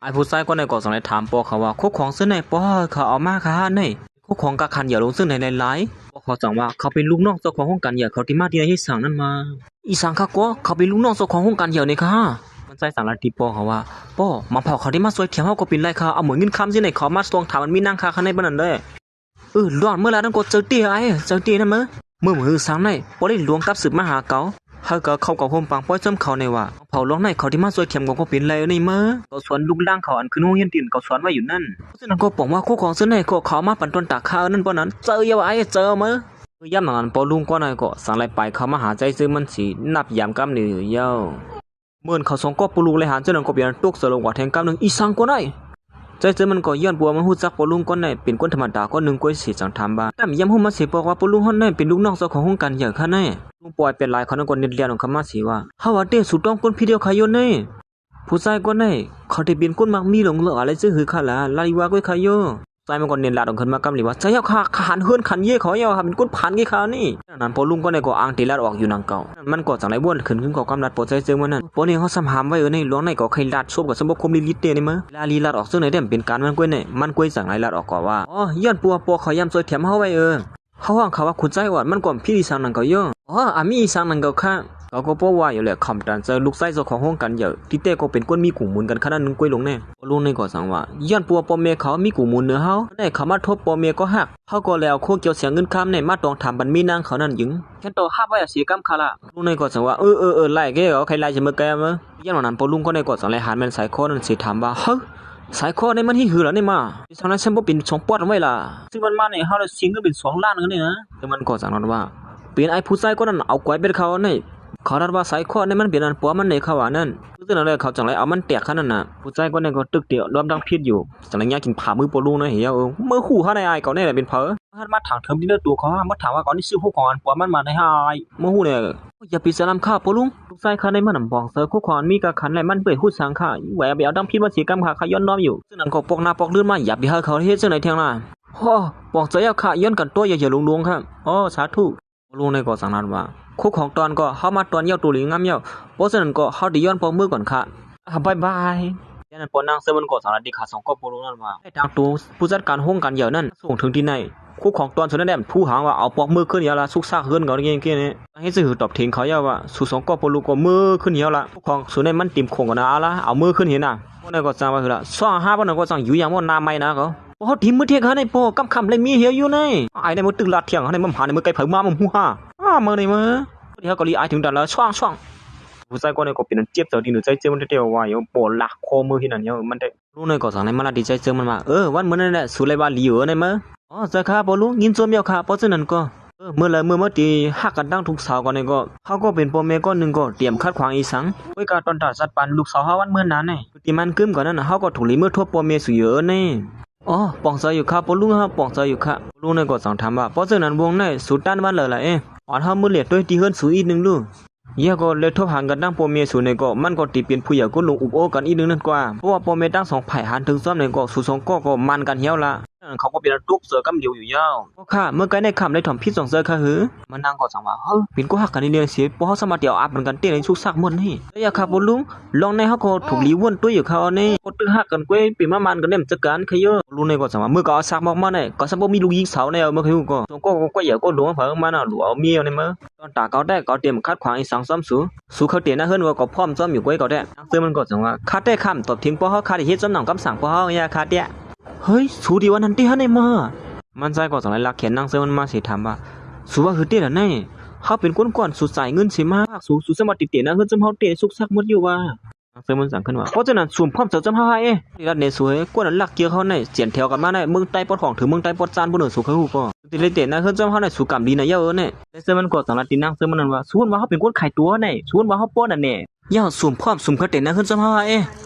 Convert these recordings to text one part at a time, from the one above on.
ອ້າຍຜູ້ຊາຍຄົນນັ້ນກໍຈັ່ງໄດ້ຖາມພໍ່ເຂົາວ່າ ເຂົ້າຂອງເຊິ່ງໃນ ພໍ່ເຂົາເອົາມາຄ່າໃນ ເຂົ້າຂອງກະຂັນຢາວຫຼວງເຊິ່ງໃນຫຼາຍໆ. ພໍ່ເຂົາຈັ່ງວ່າ ເຂົາເປັນລູກນ້ອງເຈົ້າຂອງໂຮງການຢາວ ເຂົາທີ່ມາທີ່ໃດເຮັດສັງນັ້ນມາ. ອີ່ສັງຄະກໍ ເຂົາເປັນລູກນ້ອງເຈົ້າຂອງໂຮງການຢາວນີ້ຄ່າ. ມັນໃສ່ສັງລາຕີພໍ່ເຂົາວ່າ ພໍ່ ມາເຜົາເຂົາທີ່ມາຊ່ວຍຖຽມເຮົາກໍເປັນໄລຄ່າ. ເອົາໝວຍເງິນຄຳຊິໃນ ເຂົາມາສອງຖາມມັນມີນາງຄ່າຂ້າໃນປານນັ້ນເດ້. ເອີ ຫຼອນເມື່ອລານັ້ນກໍເຈີເຕ້ອ້າຍ ເຈີເຕ້ນັ້ນເມີ ເມື່ອມື້ສັງໃນ ພໍ່ເລັດຫຼວງກັບສືບມາຫາເຂົາ ເຮົາກໍເຂົ້າກັບໂຮມປາງປ່ອຍຊອມເຂົາໃນວ່າ ເຜົາຫຼວງໃນເຂົາທີ່ມາຊ່ວຍຖຽມກໍ ກໍເປັນໄລໃນເມີ. ເຂົາສອນລູກຫຼານເຂົາອັນຂຶ້ນໂຮງຮຽນທີ່ເຂົາສອນໄວ້ຢູ່ນັ້ນ. ເຊິ່ງນັ້ນກໍປອງວ່າ ເຂົ້າຂອງເຊິ່ງໃນກໍເຂົາເອົາມາປັນຕອນຕາຂ້ານັ້ນ ປ້ອນນັ້ນ ເຈີເອົາອ້າຍ ເຈີເອົາເມີ. ຍາມນັ້ນ ພໍ່ລຸງກໍໃນກໍສັງໄດ້ປາຍເຂົ້າມາຫາໃຈເຈີ ມັນຊິນັບຍາມກັບນີ້ຢູ່ເຍົາ. ເໝືອນເຂົາສອງກໍປູລຸກໄລ່ຫານ ເຈົ້ານັ້ນກໍເປັນອັນຕົກສະຫຼົງກວ່າແທງກຳໜຶ່ງ ອີ່ສັງກໍໄດ້. ໃຈເຈີມັນກໍຍ້ອນເພາະວ່າມັນຮູ້ຈັກພໍ່ລຸງກ່ອນໄດ້ ເປັນຄົນທຳມະດາຄົນໜຶ່ງ ກໍຊິຈັ່ງຖາມວ່າ ຕາມຍາມຮູ້ມາຊິບອກວ່າ ພໍ່ລຸງຮອດນັ້ນເປັນລູກນ້ອງເຈົ້າຂອງໂຮງການໃຫຍ່ຂະແນ. ລຸງປ່ອຍເປັນຫຼາຍ ເຂົານັ້ນກໍເນັດແລ່ນອອກມາຊິວ່າ ເຮົາວ່າເຕ້ ສູຕ້ອງຄົນຜິດດຽວຂະໂຍນເນ. ຜູ້ຊາຍກ່ອນໄດ້ ເຂົາໄດ້ເປັນຄົນມັກມີຫຼົງເລີອາໄລຊື່ຫືອຄະລາ ລາລິວາກ້ວຍຂະໂຍ. ຊາຍມັນກໍເນັດລາດອອກຂຶ້ນມາກຳເລີຍວ່າ ໃຊ່ແລ້ວ ຂ້າ ຂ້າຫັນເຮືອນຂັນເຍເຂົາເອົາ ຂ້າເປັນຄົນຜ່ານເກຄານີ້. ນັ້ນ ພໍ່ລຸງກໍໄດ້ກໍອ້າງເຕະລາດອອກຢູ່ນຳເກົ່າ. ມັນກໍຈັ່ງໄດ້ວົນຂຶ້ນ ຂຶ້ນເຂົ້າກຳລັດປອດໃຈເຈີມັນນັ້ນ. ພໍນີ້ເຮົາສຳຫາມໄວ້ເອີ ໃນຫຼວງໃນກໍໃຄ່ລາດສົບກັບສຳບໍ່ຄົມລີລິດເຕໃນມາ. ລາລີລາດອອກເຊິ່ງໃນແຕ່ເປັນການມັນກ້ວຍໃນ ມັນກ້ວຍຈັ່ງໄດ້ລາດອອກກໍວ່າ ອໍ ຍ້ອນປົວພໍ່ເຂົາຍາມຊ່ວຍຖຽມເຮົາໄວ້ເອີ. ເຮົາຮ້ອງເຂົາວ່າຄຸນຊາຍອອດ ມັນກໍຜິດອີ່ສັງນັ້ນກໍໂຍ. ອໍ ອາມີອີ່ສັງນັ້ນກໍຄ່າ. ເຂົາກໍບໍ່ວ່າຢູ່ແຫຼະ ຄຳຕານເຈີລູກຊາຍເຈົ້າຂອງໂຮງການໃຫຍ່ ທີ່ແຕ່ກໍເປັນຄົນມີກຸງມູນກັນຂະໜາດໜຶ່ງກ້ວຍຫຼົງແນ. ພໍ່ລຸງໃນກໍຈັ່ງວ່າ ຍ້ອນປົວພໍ່ແມ່ເຂົາມີກຸງມູນເໜືອເຮົາ ໃນເຂົາມາທົບພໍ່ແມ່ກໍຮັກ ເຮົາກໍເລີຍເອົາໂຄກຽວສຽງເງິນຄຳໃນມາຕອງຖາມບັນມີນາງເຂົານັ້ນຈຶ່ງ ແຄ່ນໂຕຮັບໄວ້ເສຍກຳຄະລະ. ລຸງໃນກໍຈັ່ງວ່າ ເອີ ເອີ ເອີ ໄລ່ແກເອົາ ໃຄ່ໄລ່ຊິເມີແກເມີ. ຢ່າງນັ້ນ ພໍ່ລຸງກໍໃນກໍຈັ່ງໄດ້ຫັນແມ່ນສາຍຄໍນັ້ນຊິຖາມວ່າ ເຮີ ສາຍຄໍໃນມັນຫິວລະໃນມາ ອີ່ສັງນັ້ນຊັ້ນບໍ່ເປັນສອງປອດໄວ້ລະ ຊື້ມັນມາໃນເຮົາໄດ້ເສຍເງິນເປັນສອງລ້ານເງິນນີ້ນະ. ແຕ່ມັນກໍຈັ່ງນັ້ນວ່າ ເປັນໄອ້ຜູ້ຊາຍຄົນນັ້ນເອົາກວາຍເບັດເຂົາໃນ ເຂົາລາດວ່າສາຍຄໍໃນມັນເປັນອັນປົວມັນໃນເຂົາວ່ານັ້ນ. ຄືນັ້ນແຫຼະ ເຂົາຈັ່ງໄດ້ເອົາມັນແຕກຂະນັ້ນນະ. ຜູ້ຊາຍຄົນນັ້ນກໍຕຶກເຕະລວມທັງພິດຢູ່ ຈັ່ງໄດ້ຍາກກິນຜາມືພໍ່ລຸງໃນເຫຍ ເອີ ເມື່ອຮູ້ຫາໃນອ້າຍເຂົາໃນແຫຼະເປັນໃຜ ມາຖາມເຖິງທີ່ເນື້ອຕົວເຂົາ ມາຖາມວ່າເຂົານີ້ຊື້ໂຄກຂອງອັນປົວມັນມາໃນຫາອ້າຍ ເມື່ອຮູ້ແນ. ຢ່າໄປສະນຳຂ້າພໍ່ລຸງ ລູກຊາຍຂ້າໃນມັນນຳປອງເຊີໂຄກຂອງອັນມີກາຂັນແລະມັນເປີດຮູ້ສັງຂ້າ ແຫວະໄປເອົາທັງພິດມາເສຍກຳຂ້າ ຂ້າຢ້ອນນ້ອມຢູ່. ເຊິ່ງນັ້ນກໍປອກໜ້າປອກລື່ນມາ ຢ່າໄປໃຫ້ເຂົາເຮັດຈັ່ງໃດທຽງນະ. ໂອ້ ປອງເຈີຍາວຂ້າ ຍ້ອນກັນຕົວຢ່າເຫຍຫຼວງໆຂ້າ. ອໍ ສາທຸ. ພໍ່ລຸງໃນກໍສັ່ງນັ້ນວ່າ ໂຄກຂອງຕອນກໍເຮົາມາຕອນຍາວໂຕເລີງງາມຍາວ ເພາະສະນັ້ນກໍເຮົາໄດ້ຍ້ອນປອກມືກ່ອນຄ່າ. ອາ ບາຍບາຍ. ຈາກນັ້ນ ປອນນາງເຊີມັນກໍສັ່ງລາຕີຂ້າສອງຄອບຄົວລຸງນັ້ນວ່າ ໃຫ້ທາງໂຕຜູ້ຈັດການໂຮງການໃຫຍ່ນັ້ນສົ່ງເຖິງທີ່ໃນ ໂຄກຂອງຕອນສຸດນັ້ນແດ່ ຜູ້ຫາງວ່າເອົາປອກມືຂຶ້ນຍາລະ ຊຸກຊາກເຮືອນເຂົາເກງເກນີ້ ເຮັດຊື່ຕອບແທນເຂົາຍາວ່າ ສູສອງຄອບຄົວລຸງກໍມືຂຶ້ນຍາລະ ຂອງສູໃນມັນເຕັມໂຄງກັນນະ ອາລະ ເອົາມືຂຶ້ນເຫັນນະ. ພວກນັ້ນກໍສັ່ງວ່າຄືລະ ຊ່ວງຫ້າພວກນັ້ນກໍສັ່ງຢູ່ຢ່າງວ່າໜ້າໄມ້ນະ ເຂົາ ໂອ້ ເຮົາຕີມືແທກຫາໃນປໍ ກຳຄຳແລະມີເຫຍຢູ່ໃນ ອາຍໃນມື້ຕຶກລາດທ່ຽງ ໃນມາຫາໃນມື້ໄກເຜົາມາ ມາຫູຫາ ອາ ມື້ໃນມື້ ທີ່ເຮົາກໍລີອາຍເຖິງດັນລະ ຊ່ວງ ຊ່ວງ. ຜູ້ຊາຍຄົນນີ້ກໍເປັນອັນເຈັບໃຈທີ່ໜູໃຈເຈີມັນແທ້ໆວ່າ ບໍ່ລາກຄໍມືເຫັນອັນຍາວມັນແທ້. ລຸງໃນກໍສັ່ງໃນມາລາດີໃຈເຈີມັນວ່າ ເອີ ວັນມື້ນັ້ນແຫຼະ ສູໄລວ່າລີເອີໃນມື້. ອໍ ເຈົ້າຂ້າພໍ່ລຸງ ຍິນຊົມຍາວຂ້າ ເພາະສະນັ້ນກໍ ເອີ ມື້ລະມື້ມາຕີຮັກກັນຕັ້ງທຸກສາວກັນນີ້ກໍ ເຮົາກໍເປັນພໍ່ແມ່ກ້ອນໜຶ່ງກໍຕຽມຂັດຂວາງອີ່ສັງ ໂດຍການຕ້ອນຕາຈັດປັນລູກສາວເຮົາວັນມື້ນັ້ນໃນ ທີ່ມັນກຶມກັນນັ້ນ ເຮົາກໍຖືກລີເມີໂທດພໍ່ແມ່ສູເອີໃນ. ອໍ ປອງໃຈຢູ່ຄ່າພໍ່ລຸງ ເຮົາປອງໃຈຢູ່ຄ່າ. ລຸງໃນກໍສັ່ງຖາມວ່າ ເພາະສະນັ້ນວົງໃນສູຕ້ານວັນເລີລະເອ ອອນເຮົາມື້ເລດຕົວທີ່ເຮືອນສູອີກໜຶ່ງລູກ ແລ້ວກໍເລີຍທົບຫາກັນຕັ້ງພໍ່ແມ່ສູໃນກໍ ມັນກໍຕິເປັນຜູ້ໃຫຍ່ກໍລົງອຸບໂອ້ກັນອີກໜຶ່ງນັ້ນກວ່າ ເພາະວ່າພໍ່ແມ່ທັງສອງຝ່າຍຫັນເຖິງຊອມໃນກໍ ສູສອງກໍກໍໝັ່ນກັນແລ້ວລະ. ເຂົາກໍເປັນອັນຕົກເຈີກັນຫຼຽວຢູ່ຍາວ. ພໍ່ຂ້າ ເມື່ອໄກໃນຂ້າໄດ້ຖອມຜິດສອງເຈີຂ້າຫື? ມານາງກໍສັ່ງວ່າ ເຮີ ເປັນກໍຮັກກັນແລ້ວເສຍ ພວກເຮົາສາມາດທີ່ເອົາອາບມັນກັນເຕະໃນຊຸກຊາກໝົດນີ້ ແຕ່ຢ່າຂ້າພໍ່ລຸງ ລອງໃນເຮົາກໍຖືກລີວົນຕົວຢູ່ຄ່າເອົານີ້ ກໍຕຶກຮັກກັນກ້ວຍ ເປັນມາໝັ່ນກັນແດ່ມຈັກການຄ່າເຢີ. ລຸງໃນກໍສັ່ງວ່າ ເມື່ອກໍເອົາຊາກໝອກມາໃນ ກໍສຳບໍ່ມີລູກຍິງສາວແນວເມື່ອຄືກໍ ສອງກໍກໍກ້ວຍເຢີກໍຫຼວງເຜີມານະ ຫຼວງເອົາເມຍໃນເມືອງ ຕອນຕາເຂົາແຕ່ກໍຕຽມຂັດຂວາງອີ່ສັງຊອມສູ ສູເຂົາເຕະໜ້າເຮືອນວ່າກໍພ້ອມຊອມຢູ່ກ້ວຍເຂົາແທ້. ນາງເຊີມັນກໍຈັ່ງວ່າ ຂ້າແຕ່ຂ້າມຕອບເຖິງພໍ່ເຮົາ ຂ້າໄດ້ເຮັດຈຳນຳຄຳສັ່ງພໍ່ເຮົາຢ່າຂ້າແຕ່. ເຮີ້ຍ ສູທີ່ວ່ານັ້ນຕິຫັ້ນໃນມາ. ມັນຊາຍກໍຈັ່ງໄດ້ລັກແຂນນາງເຊີມັນມາຊິຖາມວ່າ ສູວ່າຄືເຕະລະໃນ ເຮົາເປັນຄົນກ່ອນ ສູຈ່າຍເງິນຊິມາພາກສູ ສູສາມາດຕິເຕະໜ້າເຮືອນຈຳເຮົາເຕະສຸກຊັກໝົດຢູ່ວ່າ. ນາງເຊີມັນສັ່ງຂຶ້ນວ່າ ເພາະສະນັ້ນສູນພ້ອມເຈົ້າຈຳເຮົາຫາເອ ທີ່ລັດເນສູເອີຍ ກວນລັກເກີເຂົາໃນ ສຽນແຖວກັນມາໃນ ເມືອງໃຕ້ປອດຂອງເຖິງເມືອງໃຕ້ປອດຈານ ບໍ່ເໜີສູເຄີຍຮູ້ກໍ ທີ່ໄດ້ເຕະໜ້າເຮືອນຈຳເຮົາໃນ ສູກຳດີນະເຍົເນ. ແຕ່ເຊີມັນກໍຈັ່ງລັດຕິນາງເຊີມັນນັ້ນວ່າ ສູວ່າເຮົາເປັນຄົນຂາຍຕົວໃນ ສູວ່າເຮົາປ້ອນນັ້ນແນ່ ຢ່າສູນພ້ອມ ສູນເຄີຍເຕະໜ້າເຮືອນຈຳເຮົາຫາເອ.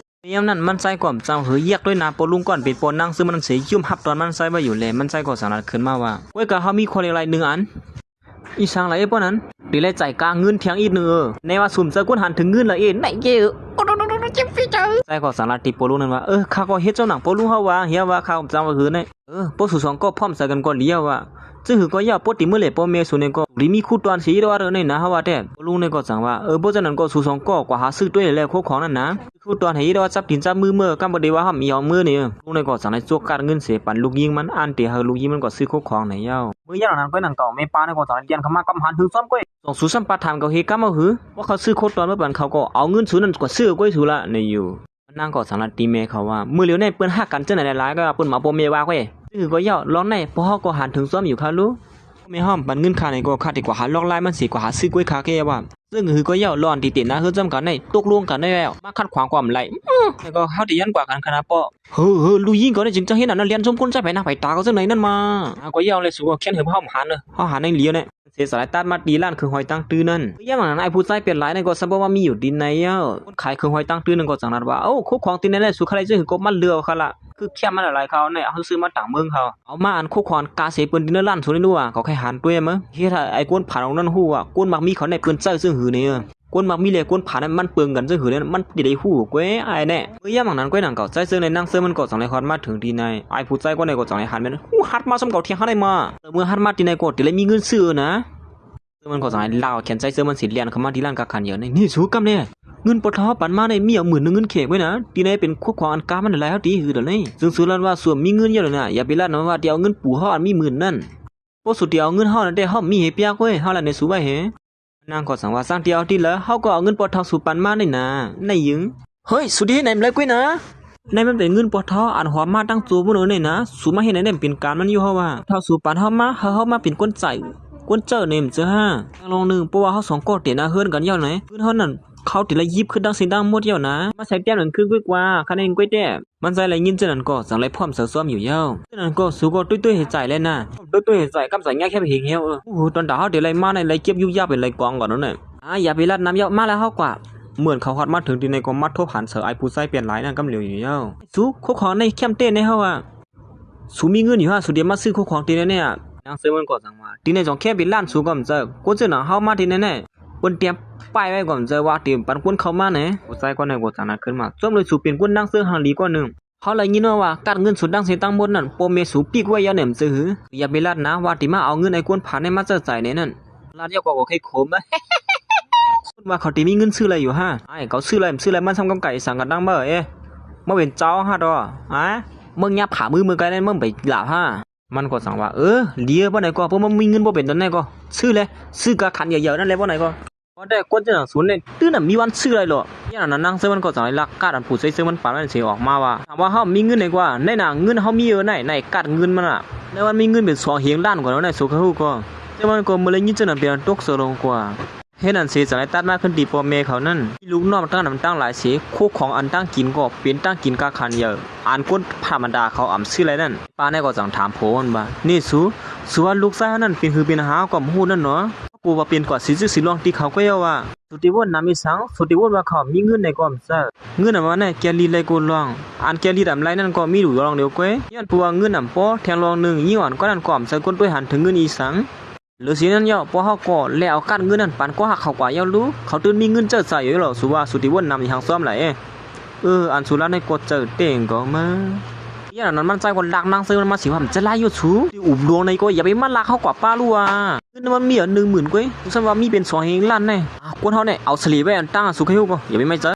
ຍາມນັ້ນມັນຊາຍກໍຈັ່ງເຮີຍຽກດ້ວຍນາໂປລຸງກ່ອນ ເປັນໂປນາງເຊີມັນເສຍ ຍອມຮັບຕອນມັນຊາຍໄວ້ຢູ່ແລ. ມັນຊາຍກໍສັ່ງລັດຂຶ້ນມາວ່າ ກ້ວຍກະເຮົາມີຂໍ້ເລກໄລໜຶ່ງອັນ ອີ່ສັງລະເອປ້ອນນັ້ນ ໄດ້ໄລ່ຈ່າຍກາເງິນທຽງອີກໜຶ່ງເອີ ແນ່ວ່າສຸມໃຈກວນຫັນເຖິງເງິນລະເອ ໃນເກເອີ. ຊາຍກໍສັ່ງລັດຕິໂປລຸງນັ້ນວ່າ ເອີ ຂ້າກໍເຮັດເຈົ້າໜັງໂປລຸງເຮົາວ່າ ເຮຍວ່າຂ້າກໍຈັ່ງວ່າຄືໃນ ເອີ ພວກສູສອງກໍພ້ອມໃຈກັນກ່ອນລຽວວ່າ ຊຶ່ງຫືອກໍຢ່າ ປົກຕິມື້ແລະພໍ່ແມ່ສູນີ້ກໍ ຫຼືມີຄູ່ຕ້ອນຊິອີດອອດເອີໃນນາ ເຮົາວ່າແຕ່. ລຸງນີ້ກໍຈັ່ງວ່າ ເອີ ບໍ່ຊັ້ນນັ້ນກໍ ສູສອງກໍກວາດຫາຊື້ຕົວເອງແຫຼະ ໂຄຂອງນັ້ນນາ. ຄູ່ຕ້ອນໃຫ້ອີດອອດ ຈັບຕີນຈັບມືເມີ ກຳບໍ່ໄດ້ວ່າຫ້າມອີ່ຫຍັງມື້ນີ້. ລຸງນີ້ກໍຈັ່ງໄດ້ຈວກກາດເງິນເສ ປັນລູກຍິງມັນ ອັນເຕໃຫ້ລູກຍິງມັນກໍຊື້ໂຄຂອງໃນເຈົ້າ. ມື້ຍາມນັ້ນກໍນັ້ນກໍ ແມ່ປ້ານີ້ກໍຈັ່ງໄດ້ລຽນເຂົ້າມາກັບຫັນເຖິງຊ້ອມກ້ວຍ. ສອງສູຊ້ຳປາດຖາມກໍເຮກຳເອົາຫື ວ່າເຂົາຊື້ໂຄຕອນມາປັນເຂົາ ກໍເອົາເງິນສູນັ້ນກໍຊື້ກ້ວຍສູລະນີ້ຢູ່. ນາງກໍຈັ່ງໄດ້ຕີແມ່ເຂົາວ່າ ມື້ຫຼຽວນີ້ເພິ່ນຮັກກັນຈັ່ງໃດຫຼາຍໆ ກໍເພິ່ນມາພໍ່ແມ່ວ່າກ້ວຍ. ຄືກໍເຈົ້າ ລອງໄດ້ ພວກເຮົາກໍຫັນເຖິງຊ້ອມຢູ່ຄ່າລູກ. ແມ່ຫ້ອມປັນເງິນຂ້ານີ້ກໍຂ້າຊິກວາດຫາລອກລາຍມັນຊິ ກວາດຫາຊື້ກ້ວຍຂ້າແກ່ວ່າ. ຊຶ່ງຄືກໍເຈົ້າ ລອນທີ່ເຕັນໜ້າເຮືອນຈຳກັນໄດ້ ຕົກລົງກັນໄດ້ແລ້ວ ມາຂັດຂວາງຄວາມໄຫຼ. ແລ້ວກໍເຮົາໄດ້ຢ້ານກວ່າກັນຂະໜາດປະ. ເຮີ ເຮີ ລູກຍິງກໍໄດ້ຈຶ່ງຈະເຮັດອັນນັ້ນ ລຽນຊົມຄົນໃຊ້ໄປໜ້າໄປຕາກໍຈັ່ງໃດນັ້ນມາ. ຫາກໍເຈົ້າແລະສູກໍຂຽນໃຫ້ພວກເຮົາຫັນເດີ ເຮົາຫັນໃນຫຼຽວນີ້. ເສສາຍຕັດມາຕີລ້ານເຄື່ອງຫອຍຕ່າງຕື່ມນັ້ນ. ຍາມນັ້ນ ອ້າຍຜູ້ຊາຍເປັນຫຼາຍນັ້ນກໍສຳພາດວ່າມີຢູ່ທີ່ໃນແລ້ວ. ຄົນຂາຍເຄື່ອງຫອຍຕ່າງຕື່ມນັ້ນກໍຈັ່ງນັ້ນວ່າ ເອົ້າ ໂຄຂອງທີ່ໃນແຫຼະ ສູຂາຍໄດ້ຊື່ກໍມັນເຫຼືອເຂົາລະ ຄືແຄມມັນຫຼາຍໆ ເຂົາເອົາໃນເຮົາຊື້ມາຕ່າງເມືອງເຂົາ ເອົາມາອັນໂຄຂອງກາເສເປັນທີ່ໃນລ້ານສູນີ້ຮູ້ວ່າ ເຂົາໃຫ້ຫັນຕົວມາ ເຮັດໃຫ້ໄອ້ຄົນຜ່ານອອກນັ້ນຮູ້ວ່າ ຄົນມັກມີເຂົາໃນເພິ່ນໃຊ້ຊື່ຫືນີ້. ຄົນມັກມີແລະຄົນຜ່ານນັ້ນມັນເປິງກັນຊື່ຫືນີ້ ມັນຊິໄດ້ຮູ້ກ້ວຍອ້າຍແນ່. ເມື່ອຍາມນັ້ນກ້ວຍນັ້ນກໍ ຊາຍເຊິ່ງໃນນາງເຊິ່ງມັນກໍຈັ່ງໄດ້ຮອດມາເຖິງທີ່ໃນ. ອ້າຍຜູ້ຊາຍກໍໄດ້ກໍຈັ່ງໄດ້ຫັນແມ່ນ ຮູ້ຫັດມາສ່ຳເຂົາແທ້ເຮົາໄດ້ມາ. ເມື່ອຫັດມາທີ່ໃນກໍຊິໄດ້ມີເງິນຊື້ນະ. ເຊິ່ງມັນກໍຈັ່ງໄດ້ລາວແຂນຊາຍເຊິ່ງມັນຊິແລ່ນເຂົ້າມາທີ່ຮ້ານກາຂັນເຫຍີນີ້. ນີ້ສູກຳແນ່ ເງິນປໍເຖົ້າເຮົາປັນມານີ້ ມີເອົາໝື່ນໜຶ່ງເງິນເຂກໄວ້ນະ. ທີ່ໃນເປັນຄວາມຂອງອັນກາມັນຫຼາຍເຮົາຕິ ຄືດອກນີ້. ຊຶ່ງສູລັນວ່າສ່ວນມີເງິນຢູ່ແລ້ວນະ ຢ່າໄປລັນນຳວ່າທີ່ເອົາເງິນປູເຮົາອັນມີໝື່ນນັ້ນ. ບໍ່ ສູຕິເອົາເງິນເຮົານັ້ນແຕ່ເຮົາມີໃຫ້ປຽກເວີຍ ເຮົາລະໃນສູໄວ້ເຮ. ນາງກໍສັ່ງວ່າ ຊ່າງທີ່ເອົາຕິລະ ເຮົາກໍເອົາເງິນປໍເຖົ້າສູປັນມານີ້ນາ ນາຍຍິງ. ເຮີ້ຍ ສູຕິເຮັດໃນມັນເລີຍກ້ວຍນາ. ໃນມັນເປັນເງິນປໍເຖົ້າອັນຫອມມາຕັ້ງໂຈພຸ້ນເອີໃນນາ ສູມາເຮັດໃນນັ້ນເປັນການມັນຢູ່ເຮົາວ່າ ເຖົ້າສູປັນເຮົາມາ ເຮົາ ເຮົາມາເປັນຄົນໃຈ ຄົນເຈີ້ານີ້ມັນເຈີ້າ. ທາງລອງໜຶ່ງ ເພາະວ່າເຮົາສອງກໍເຕັນນາເຮືອນກັນຢູ່ໃນ ເງິນເຮົານັ້ນ ເຂົາຕິໄດ້ຢິບຂຶ້ນທັງສິ້ນທັງໝົດຢູ່ນາ ມາໃສ່ແຕ້ມນັ້ນຄືກ້ວຍກວ່າ ຄະແນນກ້ວຍແຕ້ມ. ມັນໃສ່ໄດ້ຍິນຈັ່ງນັ້ນກໍຈັ່ງໄດ້ພ້ອມໃສ່ຊ້ອມຢູ່ແລ້ວ. ຈັ່ງນັ້ນກໍສູກໍຕຸ້ຍໆໃຫ້ໃຈແລ້ວນະ. ຕຸ້ຍໆໃຫ້ໃຈ ກຳໃສ່ແງ່ແຄບເຮງແຮວ ເອີ ໂອ້ໂຫ ຕອນຕາເຮົາໄດ້ໄລ່ມາໃນໄລ່ເກັບຍຸບຍັບເປັນໄລ່ກອງກ່ອນນັ້ນນະ. ອາ ຢ່າໄປລັດນຳເຍົາ ມາແລ້ວເຮົາກວ່າ. ເມື່ອເຂົາຮອດມາເຖິງທີ່ໃນກໍມາທົບຫັນໃສ່ອ້າຍຜູ້ຊາຍແປນຫຼາຍນັ້ນກຳຫຼຽວຢູ່ແລ້ວ. ສູ ໂຄຂອງໃນແຄມເຕ້ນໃນເຮົາວ່າ ສູມີເງິນຢູ່ຫາ ສູດຽວມາຊື້ໂຄຂອງທີ່ໃນແນ່. ນາງເຊີມັນກໍສັ່ງວ່າ ທີ່ໃນສອງແຄມເປັນລ້ານ ສູກໍບໍ່ເຈີ້າ ຄົນເຊີນເຮົາມາທີ່ໃນແນ່. ເພິ່ນຕຽມປ້າຍໄວ້ກ່ອນເຈີ້າວ່າ ຕຽມປັນຄົນເຂົ້າມາແນ່. ຜູ້ຊາຍຄົນນັ້ນກໍຈັ່ງນັ້ນຂຶ້ນມາ ສົມໂດຍສູເປັນຄົນນາງເຊີງຮັ່ງດີກ່ອນໜຶ່ງ. ເຮົາໄດ້ຍິນມາວ່າ ກາດເງິນສູນທັງເສຍທັງໝົດນັ້ນ ພໍ່ແມ່ສູປິກໄວ້ຢ່າແໜມຊື່ຫື. ຢ່າໄປລັດນະວ່າ ທີ່ມາເອົາເງິນໄອ້ຄົນຜ່ານໃນມາເຈີ້າໃຈໃນນັ້ນ. ລາດຍອກກໍບໍ່ເຄີຍຂົມ ຄົນວ່າເຂົາທີ່ມີເງິນຊື້ໄດ້ຢູ່ຫາ. ອ້າຍ ເຂົາຊື້ໄດ້ ມັນຊື້ໄດ້ ມັນຊ່ຳກັບໄກ່ສັງກັນດັງເບີເອ ມາເປັນເຈົ້າຫາດອ ອາ ເບິ່ງຍາຜາມືເມືອໄກນັ້ນ ເບິ່ງໄປຫຼາບຫາ. ມັນກໍສັ່ງວ່າ ເອີ ເດຍ ບໍ່ໄດ້ກໍ ເພາະມັນມີເງິນບໍ່ເປັນຕອນໃດກໍ ຊື້ແຫຼະ ຊື້ກາຂັນເຢີໆນັ້ນແຫຼະ ບໍ່ໄດ້ກໍ. ບໍ່ໄດ້ ຄົນຈັ່ງຫຍັງສູນນີ້ ຕື່ນນະ ມີວັນຊື້ໄດ້ເລາະ. ຍາມນັ້ນນາງເຊີມັນກໍຈັ່ງໄດ້ລັກກາດອັນຜູ້ຊາຍເຊີມັນປານນັ້ນເສອອກມາວ່າ ຖາມວ່າເຮົາມີເງິນໃດກວ່າ ໃນໜ້າເງິນເຮົາມີເອີໃນ ໃນກາດເງິນມັນນະ ໃນວັນມີເງິນເປັນສອງເຮງລ້ານກວ່າແລ້ວນະ ສູກະຮູ້ກໍ. ເຊີມັນກໍເມື່ອໄດ້ຍິນຈັ່ງນັ້ນເປັນອັນຕົກສະຫຼົງກວ່າ. ເຮັດນັ້ນເສ ຈັ່ງໄດ້ຕັດມາຂຶ້ນທີ່ພໍ່ແມ່ເຂົານັ້ນ ມີລູກນ້ອງຕັ້ງນຳຕັ້ງຫຼາຍເສ ໂຄຂອງອັນຕັ້ງກິນກໍເປັນຕັ້ງກິນກາຂັນເຢີ ອັນຄົນທຳມະດາເຂົາອຳຊື້ໄດ້ນັ້ນ. ປ້າໃນກໍຈັ່ງຖາມຜົວມັນວ່າ ນີ້ສູ ສູວ່າລູກຊາຍເຮົານັ້ນເປັນຫືເປັນຫາກໍບໍ່ຮູ້ນັ້ນເນາະ ກູວ່າເປັນກວ່າຊິຈຶກຊິລອງຕິເຂົາກໍເອົາວ່າ. ສູຕິວົນນຳອີສັງ ສູຕິວົນວ່າເຂົາມີເງິນໃດກໍອຳເຈີ້າ ເງິນອຳມາໃນແກລີດໄລໂກລອງ ອັນແກລີດອຳໄລນັ້ນກໍມີຢູ່ລອງດຽວກ້ວຍ ຍ້ອນເພາະວ່າເງິນອຳພໍແທງລອງໜຶ່ງ ຍິ່ງອ່ອນກໍນັ້ນກໍອຳເຈີ້າ ຄົນຕົວຫັນເຖິງເງິນອີສັງ. ຫຼືຊິນັ້ນເຍົາະ ພວກເຮົາກໍແລເອົາກາດເງິນນັ້ນປັນກໍຮັກເຂົາກວ່າເຍົາະລູ ເຂົາຕື່ນມີເງິນເຈີ້າໃຈຢູ່ແລ້ວ ສູວ່າສູຕິວົນນຳອີຫຍັງຊ້ອມຫຼາຍເອ. ເອີ ອັນສູລາໃນກໍເຈີ້າເຕັງກໍມາ. ຍາມນັ້ນມັນໃຈກໍລັກນາງເຊີມັນມາຊິວ່າ ມັນຈະລາຍຢູ່ສູ ອຸບດວງໃນກໍຢ່າໄປມາລັກເຮົາກວ່າປ້າລູວ່າ. ເງິນມັນມີອັນໜຶ່ງໝື່ນກ້ວຍ ຊັ້ນວ່າມີເປັນສອງເຮງລ້ານແນ່. ອາ ຄົນເຮົາແນ່ ເອົາສະເລໄວ້ອັນຕັ້ງ ສູກະຮູ້ກໍຢ່າໄປໄມ້ໃຈ.